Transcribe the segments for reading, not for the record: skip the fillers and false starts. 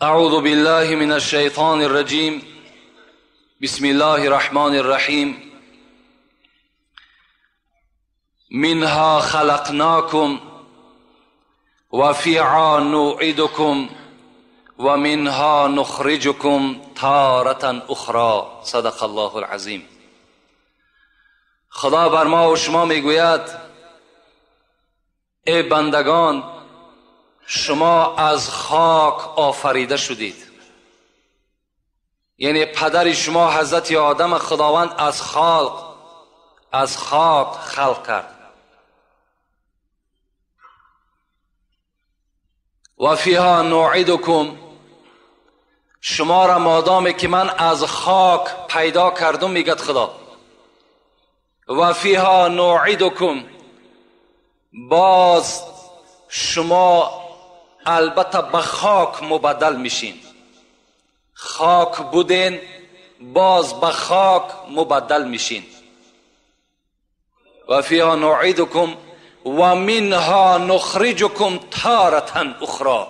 أعوذ بالله من الشيطان الرجيم. بسم الله الرحمن الرحيم. منها خلقناكم وفيها نعيدكم ومنها نخرجكم تارة أخرى. صدق الله العظيم. خدا بر ما و شما میگوید ای بندگان، شما از خاک آفریده شدید. یعنی پدر شما حضرت آدم خداوند از خلق، از خاک خلق کرد. و فیها نعیدکم، شما را مادامی که من از خاک پیدا کردم، میگد خدا، و فیها نعیدکم، باز شما البته به خاک مبدل میشین. خاک بودین، باز به خاک مبدل میشین. و فیها نعیدکم و منها نخرجکم تارة اخرى،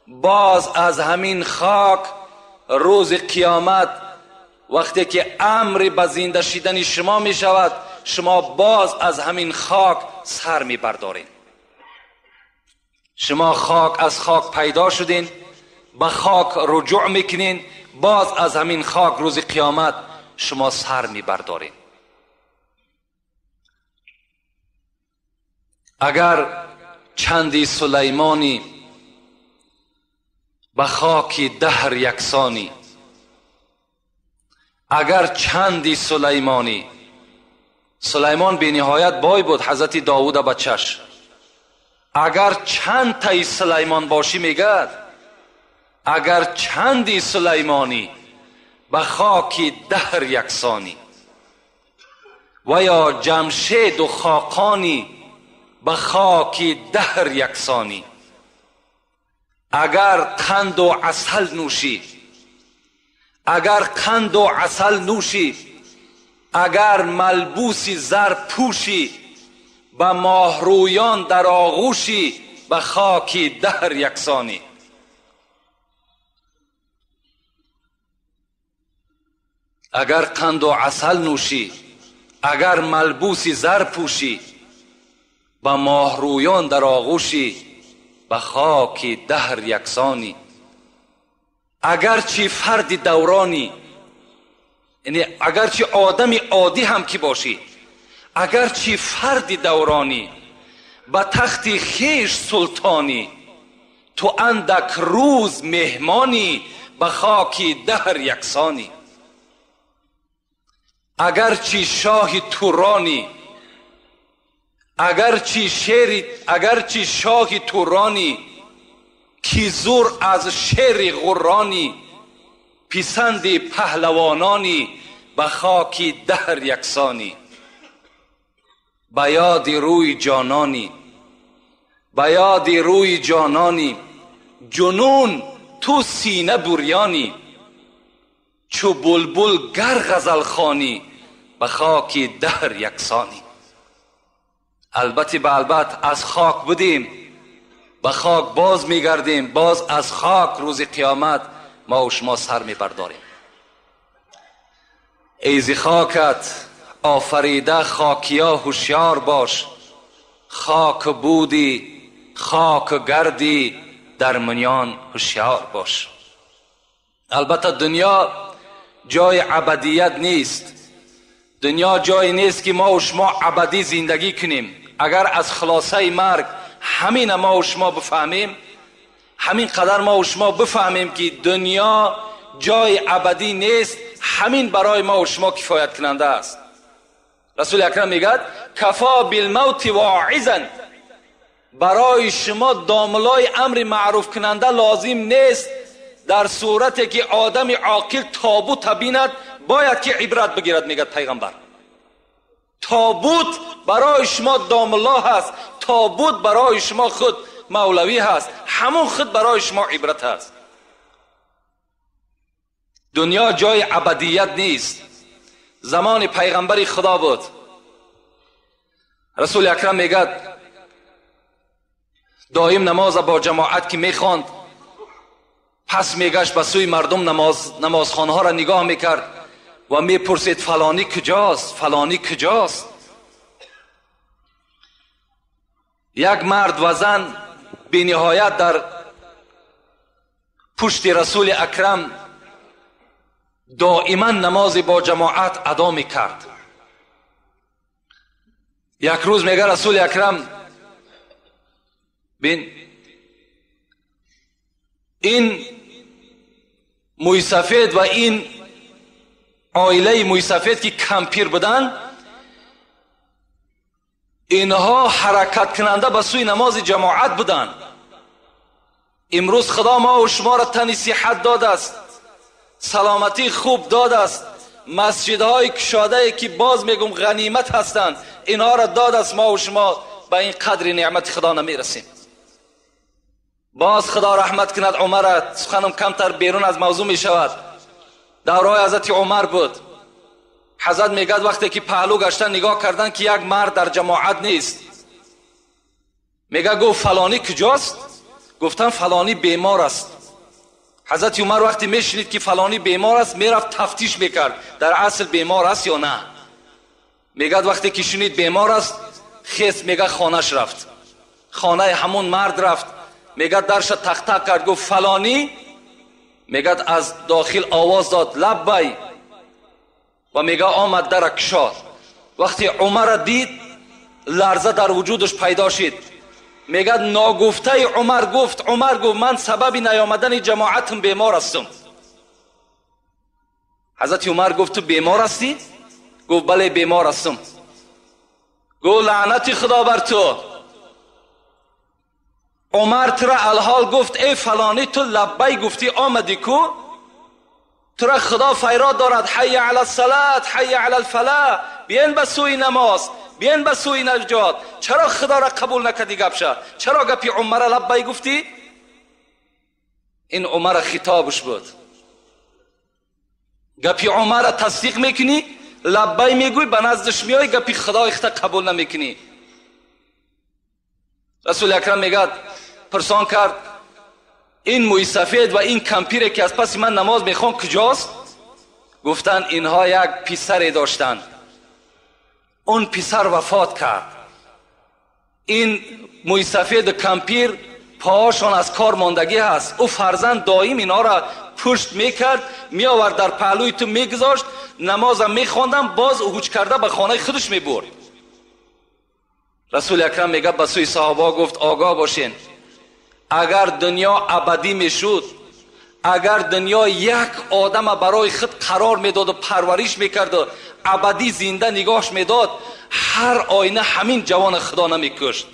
باز از همین خاک روز قیامت وقتی که امر به زنده شدن شما می شود، شما باز از همین خاک سر می بردارین. شما خاک از خاک پیدا شدین، به خاک رجوع میکنین، باز از همین خاک روز قیامت شما سر می بردارین. اگر چندی سلیمانی به خاک دهر یکسانی، اگر چندی سلیمانی، سلیمان بی نهایت بای بود، حضرت داوود بچش، اگر چند تای سلیمان باشی، میگد اگر چندی سلیمانی به خاک دهر یکسانی، و یا جمشید و خاقانی به خاک دهر یکسانی، اگر قند و عسل نوشی، اگر قند و عسل نوشی، اگر ملبوس زر پوشی، به ماهرویان در آغوشی، به خاک دهر یکسانی. اگر قند و عسل نوشی، اگر ملبوس زر پوشی، به ماهرویان در آغوشی، به خاک دهر یکسانی. اگرچه فرد دورانی، یعنی اگرچه آدم عادی هم که باشی، اگرچه فرد دورانی، به تخت خویش سلطانی، تو اندک روز مهمانی، به خاک دهر یکسانی. اگرچه شاه تورانی، اگرچه شاه تورانی، کی زور از شیر غرانی، پسند پهلوانانی، به خاک دهر یکسانی. به یاد روی جانانی، به یاد روی جانانی، جنون تو سینه بریانی، چو بلبل گر غزل خوانی، به خاک دهر یکسانی. البته به البته از خاک بودیم، به خاک باز میگردیم، باز از خاک روز قیامت ما و شما سر میبرداریم. ای ز خاکت آفریده خاکیا هوشیار باش، خاک بودی خاک گردی در منیان هوشیار باش. البته دنیا جای ابدیت نیست، دنیا جای نیست که ما و شما ابدی زندگی کنیم. اگر از خلاصه مرگ همین ما و شما بفهمیم، همین قدر ما و شما بفهمیم که دنیا جای ابدی نیست، همین برای ما و شما کفایت کننده است. رسول اکرم میگد کفا بالموت واعظا، برای شما داملای امر معروف کننده لازم نیست. در صورتی که آدم عاقل تابوت بیند باید که عبرت بگیرد، میگد پیغمبر. تابوت برای شما داملا هست، تابوت برای شما خود مولوی هست، همون خود برای شما عبرت هست. دنیا جای ابدیت نیست. زمان پیغمبر خدا بود، رسول اکرم میگد دائم نماز با جماعت که میخواند، پس میگشت به سوی مردم نمازخانه ها را نگاه میکرد و میپرسید فلانی کجاست، فلانی کجاست. یک مرد و زن بی نهایت در پشت رسول اکرم دائما نماز با جماعت ادا میکرد. یک روز میگه رسول اکرم بین این مویسفید و این عائله مویسفید که کمپیر بودن، اینها حرکت کننده به سوی نماز جماعت بودن. امروز خدا ما و شما را تن صحت داده است، سلامتی خوب داده است، مسجدهای کشاده که باز میگم غنیمت هستند اینها را داده است، ما و شما به این قدر نعمت خدا نمیرسیم. باز خدا رحمت کند عمر، سخنم کمتر بیرون از موضوع می شود. دورای حضرت عمر بود. حضرت میگد وقتی که پهلو گشتن نگاه کردن که یک مرد در جماعت نیست، میگه گفت فلانی کجاست؟ گفتن فلانی بیمار است. حضرت عمر وقتی میشنید که فلانی بیمار است میرفت تفتیش میکرد در اصل بیمار است یا نه. میگد وقتی که شنید بیمار است خیس میگه خانهش رفت، خانه همون مرد رفت. میگه درش تق تق کرد، گفت فلانی. میگه از داخل آواز داد لبی و میگه آمد در کشاد. وقتی عمر دید لرزه در وجودش پیدا شد. میگه ناگفته عمر گفت، عمر گفت من سبب نیامدن جماعتم بیمار هستم. حضرت عمر گفت تو بیمار هستی؟ گفت بله بیمار هستم. گفت لعنت خدا بر تو. عمر ترا الحال گفت ای فلانی تو لبی گفتی آمدی کو؟ ترا خدا فیراد دارد حی علی الصلاة حی علی الفلاح، بیاین به سوی نماز، بیاین به سوی نجات. چرا خدا را قبول نکردی گپشه؟ چرا گپی عمر لبی گفتی؟ این عمر خطابش بود. گپی عمر تصدیق میکنی، لبی میگوی، به نزدش میای، گپی خدای خدا قبول نمیکنی. رسول اکرم میگد پرسان کرد این موی سفید و این کمپیره که از پس من نماز میخوان کجاست؟ گفتن اینها یک پسری داشتند، اون پسر وفات کرد. این موی سفید و کمپیر پاهاشان از کار ماندگی هست. او فرزند دائم اینها را پشت میکرد، میآورد در پهلوی تو میگذاشت، نمازم میخواندم، باز اوچ کرده به خانه خودش میبرد. رسول اکرم میگه به سوی صحابه گفت آگاه باشین، اگر دنیا ابدی میشد، اگر دنیا یک آدم برای خود قرار میداد و پرورش میکرد و ابدی زنده نگاهش میداد، هر آینه همین جوان خدا نمیکشت،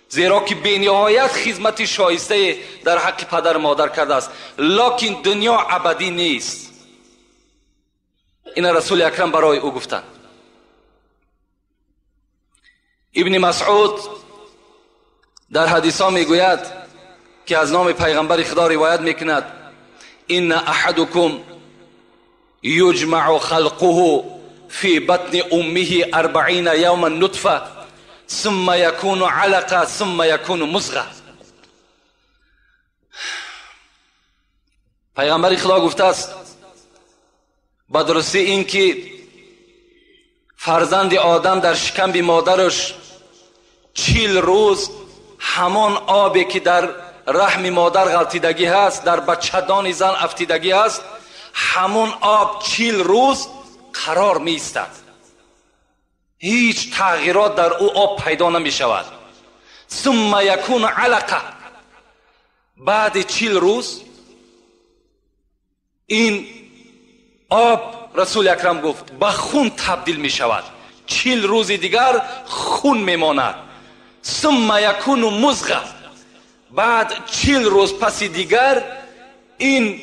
زیرا که بینهایت خدمت شایسته در حق پدر مادر کرده است. لکن دنیا ابدی نیست. این رسول اکرم برای او گفتند. ابن مسعود در حدیث ها میگوید که از نام پیغمبر خدا روایت میکند ان احدکم یجمع خلقه فی بطن امه 40 یوما نطفه ثم یکون علقه ثم یکون مضغه. پیغمبر خدا گفته است با درستی این که فرزند آدم در شکم مادرش 40 روز همان آبی که در رحم مادر غلطیدگی هست، در بچه‌دان زن افتیدگی هست، همون آب 40 روز قرار می ایستد، هیچ تغییرات در او آب پیدا نمی شود. ثم یکون علقه، بعد 40 روز این آب رسول اکرم گفت به خون تبدیل می شود، 40 روز دیگر خون می ماند. ثم یکون مضغه، بعد 40 روز پس دیگر این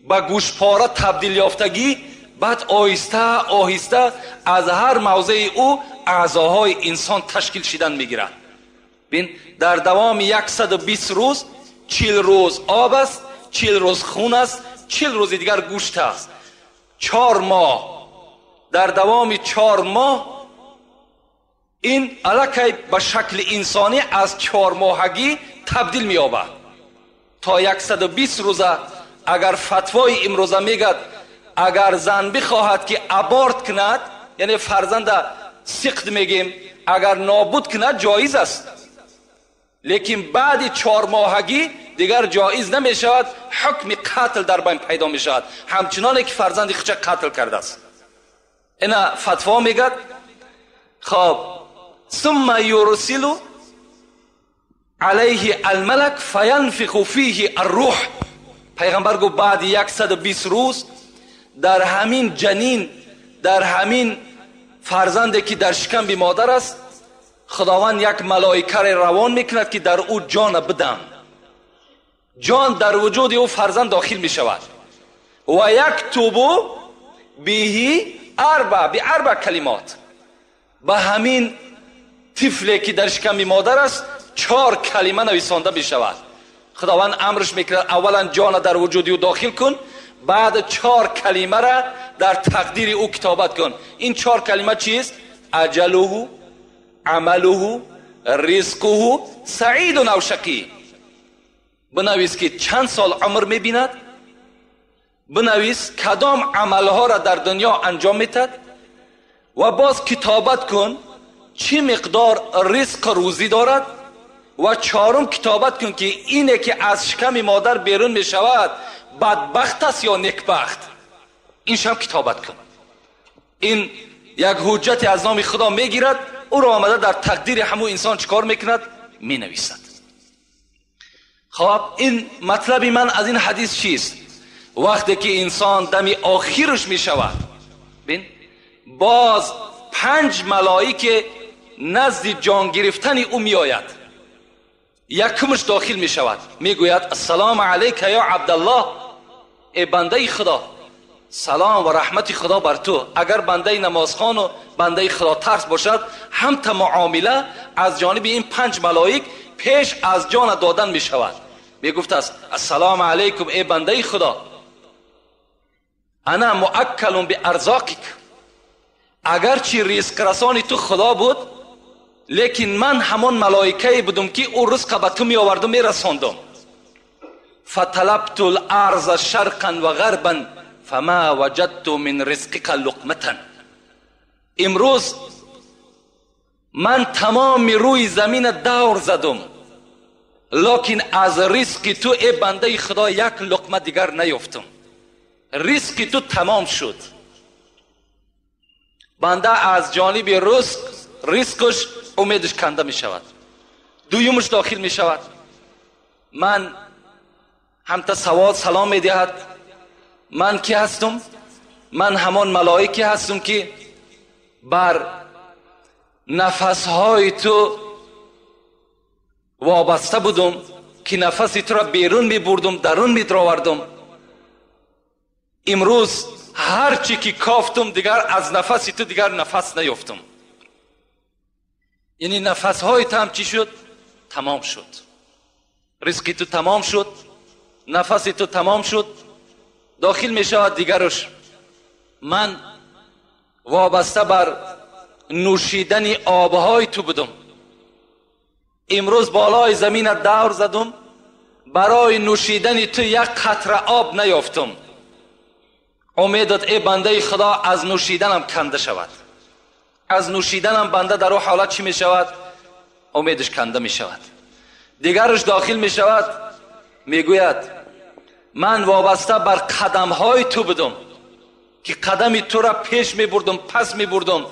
به گوشپاره تبدیل یافتگی، بعد آهسته آهسته از هر موضع او اعضاهای انسان تشکیل شدن میگیرد. بین در دوام 120 روز 40 روز آب است، 40 روز خون است، 40 روز دیگر گوشت است. 4 ماه، در دوام 4 ماه این الکی به شکل انسانی از 4 ماهگی تبدیل می‌یابد تا 120 روزه اگر فتوای امروزه میگد اگر زن بخواهد که abort کند، یعنی فرزند سقط میگیم، اگر نابود کند جایز است، لیکن بعد 4 ماهگی دیگر جایز نمیشود، حکم قتل در بین پیدا میشود، همچنان که فرزند خود قتل کرده است. اینا فتوا میگد. خب ثم یرسل علیه الملک فینفخ فیه الروح. پیغمبر گفت بعد 120 روز در همین جنین، در همین فرزندی که در شکم مادر است، خداوند یک ملائکه را روان میکند که در او جان بدم، جان در وجود او فرزند داخل میشود. و یکتب به اربع کلمات، به همین طفلی که در شکم مادر است 4 کلمه نویسانده میشود. خداوند امرش میکند اولا جان در وجود او داخل کن، بعد 4 کلمه را در تقدیر او کتابت کن. این 4 کلمه چیست؟ اجله، عمله، رزقه، سعید او شقی. بنویس که چند سال عمر میبیند، بنویس کدام عملها را در دنیا انجام میتد، و باز کتابت کن چی مقدار رزق روزی دارد، و 4 کتابت کن که اینه که از شکم مادر بیرون میشود بدبخت است یا نیکبخت، این شم کتابت کن. این یک حجت از نام خدا میگیرد، او را آمده در تقدیر همون انسان چیکار میکند؟ مینویسد. خب این مطلب من از این حدیث چیست؟ وقتی که انسان دم آخرش میشود، بین باز 5 ملائکه نزد جان گرفتن او میآید. یکمش داخل میشود، میگوید السلام علیک یا عبدالله، ای بنده خدا، سلام و رحمت خدا بر تو. اگر بنده نمازخوان و بنده خدا ترس باشد، هم تا معامله از جانب این 5 ملائک پیش از جان دادن میشود. میگفت است السلام علیکم ای بنده خدا، انا مؤکل بارزاقک، اگرچه رزق رسانی تو خدا بود، لیکن من همان ملائکه بودم که او رزق به تو می آوردم می رساندم. فطلبت الارض شرقا و غربا فما وجدت من رزقک لقمة. امروز من تمام روی زمین دور زدم، لکن از رزق تو ای بنده خدا یک لقمه دیگر نیافتم، رزق تو تمام شد. بنده از جانب رزقش امیدش کنده می شود. دویمش داخل می شود، من هم تا سوال سلام می دهد، من کی هستم؟ من همان ملائکه هستم که بر نفسهای تو وابسته بودم، که نفس تو را بیرون می بردم، درون می دراوردم. امروز هرچی که کافتم دیگر از نفس تو دیگر نفس نیافتم. یعنی نفسهای تو هم چی شد؟ تمام شد. رزق تو تمام شد، نفس تو تمام شد. داخل می شود دیگرش، من وابسته بر نوشیدن آبهای تو بودم، امروز بالای زمین دور زدم، برای نوشیدن تو یک قطره آب نیافتم. امیدت ای بنده خدا از نوشیدنم کنده شود. از نوشیدنم بنده در او حالت چی می شود؟ امیدش کنده می شود. دیگرش داخل می شود، می گوید من وابسته بر قدمهای تو بودم که قدم تو را پیش می بردم، پس می بردم،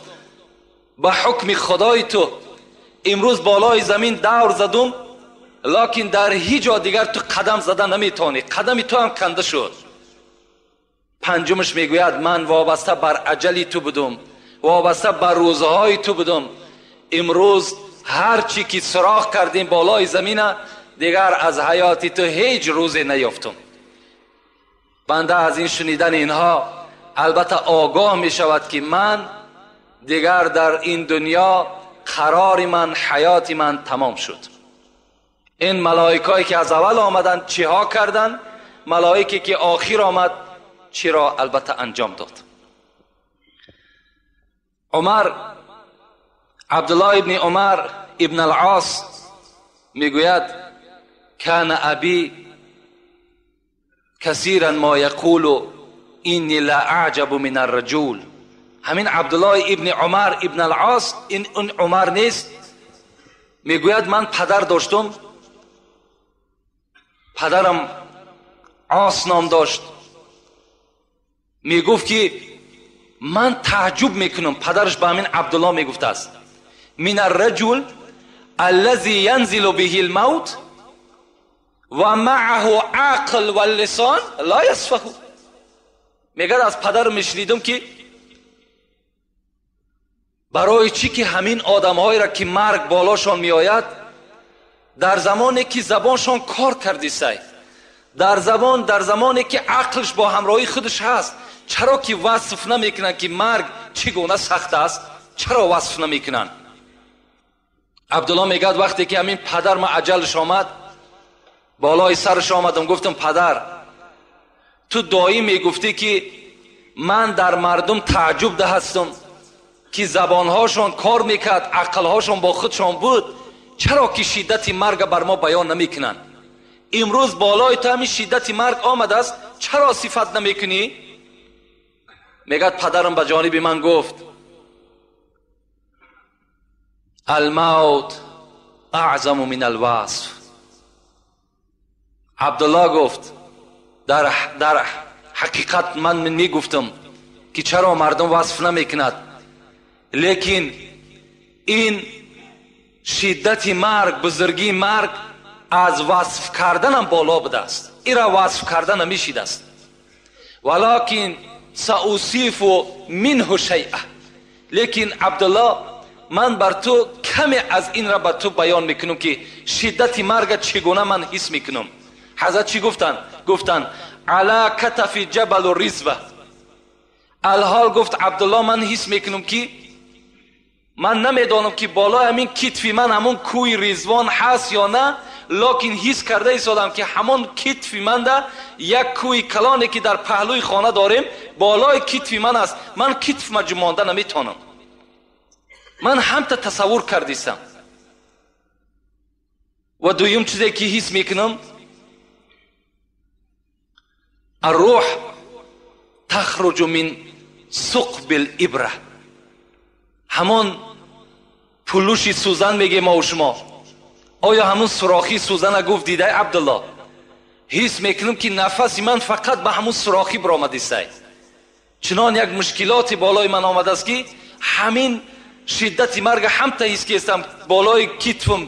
به حکم خدای تو. امروز بالای زمین دور زدم، لکن در هیچ جا دیگر تو قدم زدن نمیتونی، قدم تو هم کنده شد. پنجمش میگوید من وابسته بر عجلی تو بودم، وابسته بر روزهای تو بودم، امروز هرچی که سراغ کردیم بالای زمین دیگر از حیاتی تو هیچ روزی نیافتم. بنده از این شنیدن اینها البته آگاه می شود که من دیگر در این دنیا قرار من، حیات من تمام شد. این ملائکایی که از اول آمدن چیها کردن، ملائکی که آخر آمد چی را البته انجام داد. عمر، عبدالله ابن عمر ابن العاص میگوید کان ابی كثيرا ما يقول إني لا أعجب من الرجل. همین عبدالله ابن عمر ابن العاص، این عمر نیست، میگوید من پدر داشتم، پدرم عاص نام داشت، میگفت که من تعجب میکنم، پدرش به همین عبدالله میگفت است، من الرجل الذي ينزل به الموت و معه عقل و لسان لا يصفه. میگه از پدر میشنیدم که برای چی که همین آدمهایی را که مرگ بالاشان میآید، در زمانی که زبانشان کار کردیسته، در زمانی که عقلش با همراهی خودش هست، چرا که وصف نمیکنن که مرگ چگونه سخت است؟ چرا وصف نمیکنن؟ عبدالله میگه وقتی که همین پدر ما عجلش آمد، بالای سرش آمدم، گفتم پدر تو دایی میگفتی که من در مردم تعجب ده هستم که زبانهاشان کار میکرد، عقلهاشان با خودشان بود، چرا که شدت مرگ بر ما بیان نمیکنن؟ امروز بالای تو همین شدت مرگ آمده است، چرا صفت نمیکنی؟ میگه پدرم به جانب من گفت الموت اعظم من الوصف. عبدالله گفت در حقیقت من میگفتم که چرا مردم وصف نمیکند، لیکن این شدت مرگ، بزرگی مرگ از وصف کردنم بالا بوده است، ایرا وصف کردن نمیشید است. ولکن سأوصف منه شیئا، لیکن عبدالله من بر تو کمی از این را بر تو بیان میکنم که شدت مرگ چگونه من حس میکنم. حضرت چی گفتن؟ گفتن علی کتف جبل رزوه. الحال گفت عبدالله من حس میکنم که من نمیدانم که بالای همین کتفی من همون کوی رضوان هست یا نه، لکن حس کرده ایستادم که همون کتفی من ده یک کوی کلانی که در پهلوی خانه داریم بالای کتفی من است، من کتف ما جمانده نمیتونم، من هم تا تصور کردیستم. و دویم چیزی که حس میکنم الروح تخرج من ثقب الابره، همون پلوشی سوزن میگه ما و شما، آیا همون سوراخی سوزن گفت دیده عبدالله؟ حس میکنم که نفس من فقط به همون سوراخی برآمده است، چنان یک مشکلات بالای من آمده است که همین شدت مرگ هم تا حس کردم بالای کتفم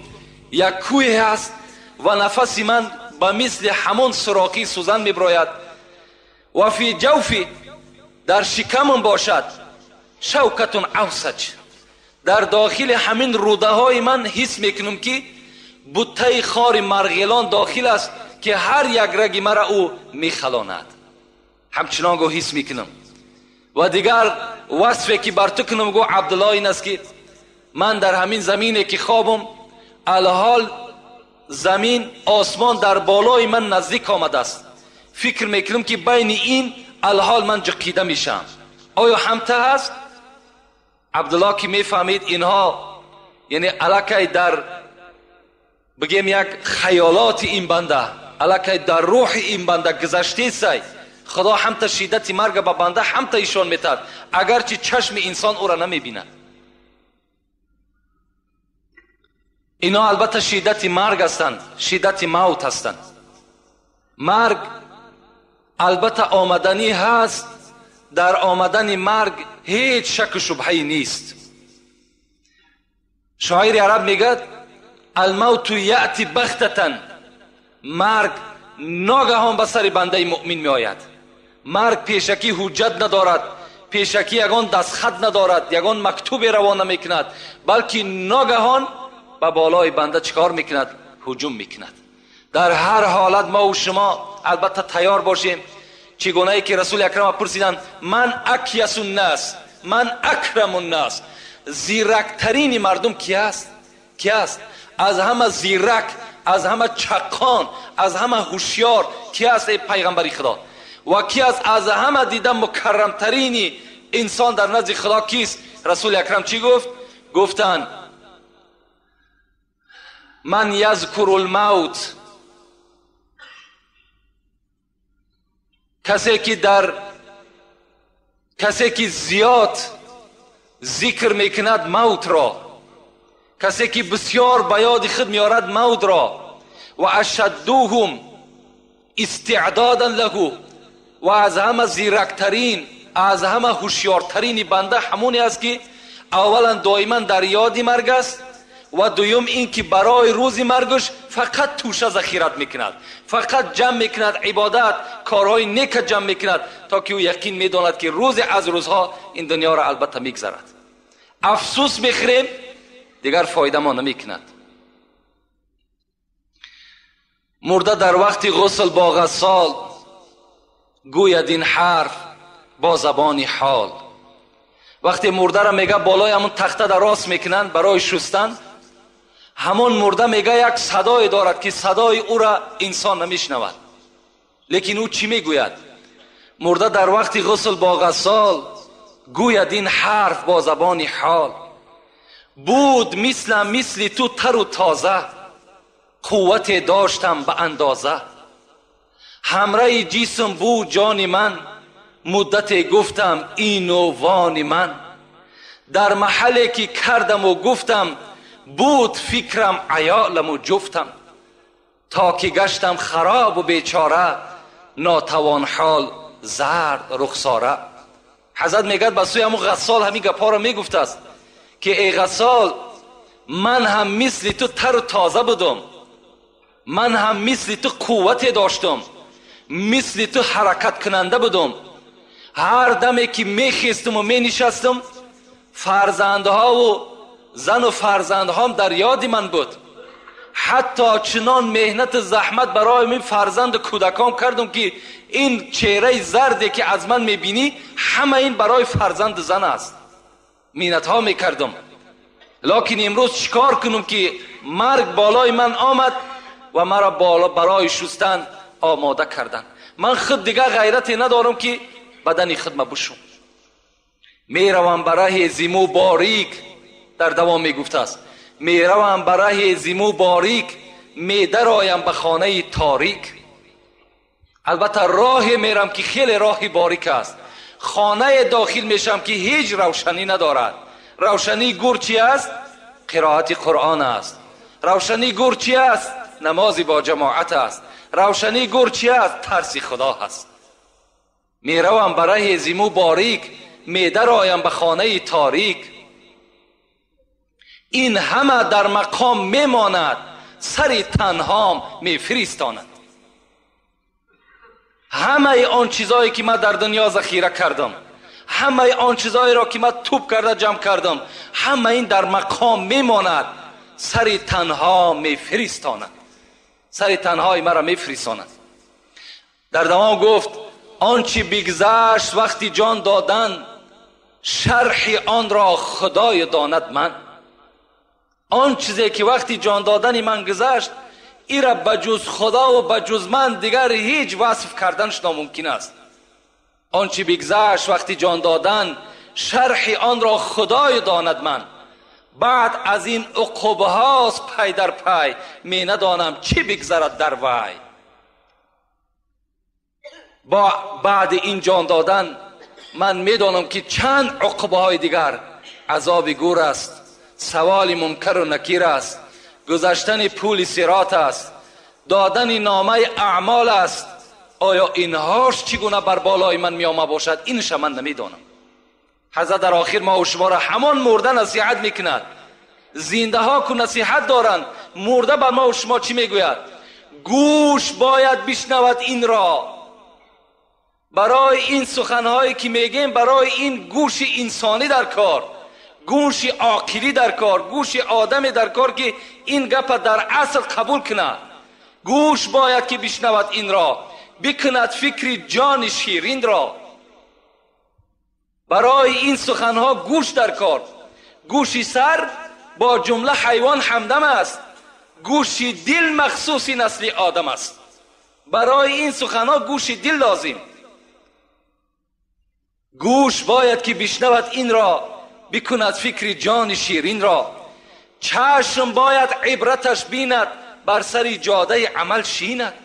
یک کوه هست و نفس من به مثل همون سوراخی سوزن میبراید. و فی جوفی، در شکمم باشد شوکتون اوسج، در داخل همین روده های من حس میکنم که بوته خار مرغلان داخل است که هر یک رگ مرا او میخلاند، همچنان گو حس میکنم. و دیگر وصفی که بر تو کنم گو عبدالله این است که من در همین زمینه که خوابم، الحال زمین آسمان در بالای من نزدیک آمده است، فکر میکنم که بین این الحال من جقیده میشم، آیا همته هست؟ عبدالله که میفهمید اینها یعنی علاکه در بگیم یک خیالات این بنده، علاکه در روح این بنده گذشته سای، خدا همتا شدت مرگ به بنده همتا ایشان میتاد، اگرچه چشم انسان او را نمیبیند. اینا البته شدت مرگ هستند، شدت موت هستند. مرگ البته آمدنی هست، در آمدن مرگ هیچ شک و شبهی نیست. شاعر عرب میگه الموت یأتی بغتة، مرگ ناگهان به سر بنده مؤمن میآید. مرگ پیشکی حجت ندارد، پیشکی یگان دستخط ندارد، یگان مکتوب روانه میکند، بلکه ناگهان به بالای بنده چیکار میکند؟ هجوم میکند. در هر حالت ما و شما البته تیار باشیم. چگونه ای که رسول اکرم پرسیدند من اکیس الناس، من اکرم الناس، زیرکترین مردم کی است؟ کی است؟ از همه زیرک، از همه چقان، از همه هوشیار کی است ای پیغمبر خدا؟ و کی است از همه دیده مکرمترین انسان در نزد خدا کیست؟ رسول اکرم چی گفت؟ گفتند من یذکر الموت Касе ки зиёд зикр мекунад мавтро, касе ки бисёр ба ёди худ меорад мавтро, ва ашаддуҳум истеъдодан лаҳу, ва аз ҳама зирактарин, аз ҳама ҳушёртарини банда ҳамоне аст ки аввалан доиман дар ёди марг аст, ва дуюм ин ки барои рӯзи маргаш фақат тӯша захират мекунад, фақат ҷамъ мекунад ибодат, корҳои нека ҷамъ мекунад, то ки ӯ яқин медонад ки рӯзе аз рӯзҳо ин дунёро албатта мегзарад. Афсӯс мехӯрем, дигар фоида мо намекунад. Мурда дар вақти ғусл бо ғассол гӯяд ин ҳарф бо забони ҳол. Вақте мурдаро мега болои ҳамон тахта дар рост мекунанд барои шустан, ҳамон мурда мега як садое дорад ки садои ӯра инсон намешнавад. Лекин ӯ чӣ мегӯяд? Мурда дар вақти ғусл бо ғассол гӯяд ин ҳарф бо забони ҳол. Буд мислам мисли ту тару тоза, қуввате доштам ба андоза. Ҳамраи ҷисм буд ҷони ман, муддате гуфтам ину вони ман. Дар маҳалле ки кардаму гуфтам, буд фикрам аёламу ҷуфтам. То ки гаштам харобу бечора, нотавон ҳол зард рухсора. Ҳазрат мегӯяд ба сӯи ҳамун ғассол ҳамин гапҳоро мегуфтааст ки эй ғассол, ман ҳам мисли ту тару тоза будум, ман ҳам мисли ту қуввате доштум, мисли ту ҳаракаткунанда будум. Ҳар даме ки мехестуму менишастум, фарзандҳову зану фарзандҳом дар ёди ман буд. Ҳатто чунон меҳнату заҳмат барои мин фарзанду кӯдакон кардум ки ин чеҳраи зарде ки аз ман мебинӣ, ҳама ин барои фарзанду зан аст. Миннатҳо мекардум. Лекин имрӯз чӣ кор кунум ки марг болои ман омад ва маро барои шустан омода карданд. Ман худ дигар ғайрате надорам ки бадани худма бушум. Меравам ба раҳи зиму борик, дар давом мегуфтааст, меравам ба раҳи зиму борик, медароям ба хонаи торик. Албатта роҳе мерам ки хеле роҳи борик аст, хонае дохил мешавам ки ҳеҷ равшанӣ надорад. Равшании гур чи аст? Қироати Қуръон аст. Равшании гур чи аст? Намози бо ҷамоат аст. Равшании гур чи аст? Тарси Худо ҳаст. Меравам ба раҳи зиму борик, медароям ба хонаи торик. Ин ҳама дар мақом мемонад, сари танҳом мефиристонад. Ҳамаи он чизое ки ман дар дунё захира кардам, ҳамаи он чизоеро ки ман тӯб карда ҷамъ кардам, ҳама ин дар мақом мемонад, сари танҳо мефиристонад, сари танҳои маро мефиристонад. Дар давом гуфт он чи бигзашт вақти ҷон додан, шарҳи онро Худоё донад ман. Он чизе ки вақти ҷон додани ман гузашт, ира ба ҷуз Худо ва ба ҷуз ман дигар ҳеҷ васф карданаш номумкин аст. Он чи бигзашт вақти ҷон додан, шарҳи онро Худоё донад ман. Баъд аз ин уқубҳост пай дар пай, менадонам чӣ бигзарад дар вай. Бо баъди ин ҷон додан ман медонам ки чанд уқубҳои дигар азоби гур аст, саволи мункару накир аст, гузаштани пули сирот аст, додани номаи аъмол аст. Оё инҳош чӣ гуна бар болои ман меома бошад, инша ман намедонам. Ҳазрат дар охир мо шуморо ҳамон мурда насиҳат мекунад. Зиндаҳо ку насиҳат доранд, мурда ба мо шумо чӣ мегӯяд? Гӯш бояд бишнавад инро. Барои ин суханҳое ки мегӯем, барои ин гӯши инсонӣ дар кор, гӯши оқилӣ дар кор, гӯши одаме дар кор ки ин гапа дар асл қабул кунад. Гӯш бояд ки бишнавад инро, бикунад фикри ҷони ширинро. Барои ин суханҳо гӯш дар кор. Гӯши сар бо ҷумла ҳайвон ҳамдам аст, гӯши дил махсуси насли одам аст. Барои ин суханҳо гӯши дил лозим. Гӯш бояд ки бишнавад инро, бикунад фикри ҷони ширинро. Чашм бояд ибраташ бинад, бар сари ҷодаи амал шинад.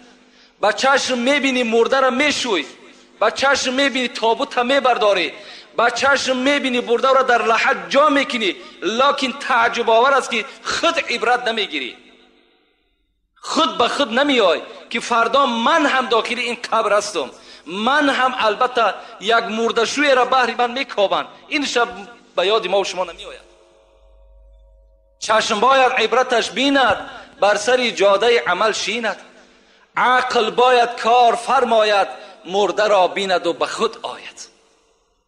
Ба чашм мебинӣ мурдаро мешӯй, با چشم میبینی تابوت میبرداری، با چشم میبینی برده را در لحد جا میکنی، لکن تعجب آور است که خود عبرت نمیگیری، خود به خود نمیای که فردا من هم داخل این قبر هستم، من هم البته یک مردشوی را بهر من میکوبند. این شب به یاد ما و شما نمیآید. چشم باید عبرتش بیند، بر سر جاده عمل شیند. عقل باید کار فرماید، مرده را بیند و به خود آید.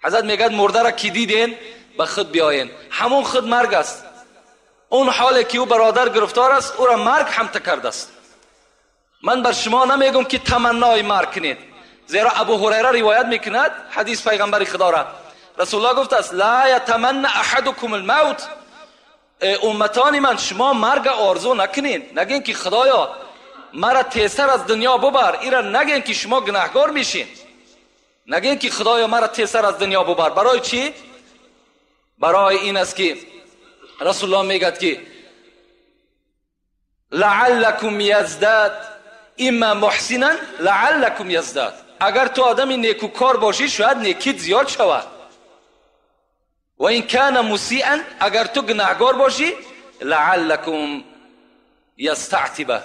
حضرت میگه مرده را کی دیدین به خود بیاین. همون خود مرگ است. اون حالی که او برادر گرفتار است او را مرگ هم تکرده است. من بر شما نمیگم که تمنای مرگ کنید، زیرا ابو هریره روایت میکند حدیث پیغمبر خدا را، رسول الله گفت است لا یتمنى احدکم الموت، امتان من شما مرگ آرزو نکنین، نگین که خدایا مرا تیزتر از دنیا ببر، ایرا نگین که شما گناهگار میشین، نگین که خدایا مرا تیزتر از دنیا ببر. برای چی؟ برای این است که رسول الله میگد که لعلکم یزداد اما محسنا لعلکم یزداد، اگر تو آدمی نیکوکار باشی شاید نیکیت زیاد شود، و این کان مسیئا، اگر تو گناهگار باشی لعلکم یستعتب،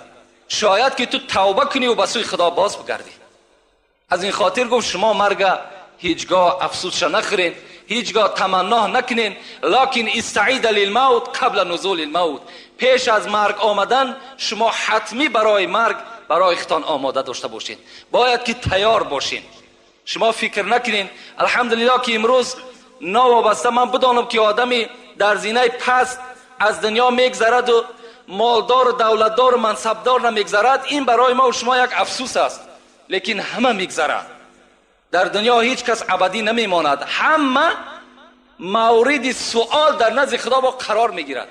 شاید که تو توبه کنی و به سوی خدا باز بگردی. از این خاطر گفت شما مرگ هیچگاه افسوسش نخورین، هیچگاه تمنا نکنین، لکن استعید للموت قبل نزول الموت، پیش از مرگ آمدن شما حتمی برای مرگ برای خودتان آماده داشته باشین، باید که تیار باشین. شما فکر نکنین الحمدلله که امروز ناوابسته من بدانم که آدمی در زینه پست از دنیا میگذرد و مالدار و دولتدار و منصبدار نمیگذرد، این برای ما و شما یک افسوس است، لیکن همه میگذرد. در دنیا هیچ کس ابدی نمیماند، همه مورد سوال در نزد خدا با قرار میگیرد.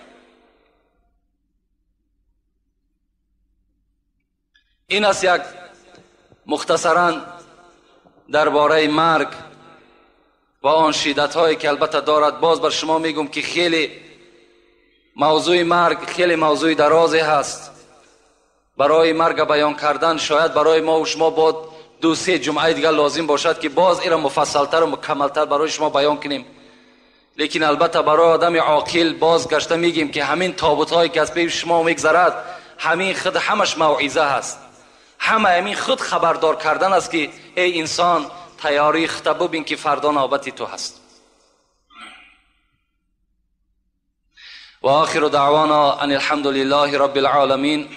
این است یک مختصرا درباره مرگ و آن شدت هایی که البته دارد. باز بر شما میگم که خیلی موضوع مرگ خیلی موضوع درازی هست، برای مرگ بیان کردن شاید برای ما و شما با 2-3 جمعه دیگر لازم باشد که باز ایرا مفصلتر و مکملتر برای شما بیان کنیم. لیکن البته برای آدم عاقل باز گشته میگیم که همین تابوت هایی که از پیش شما میگذرد همین خود همش موعظه هست، همه همین خود خبردار کردن است که ای انسان تیاری خود ببین که فردا نوبت تو هست. و آخر دعوانا ان الحمد لله رب العالمین.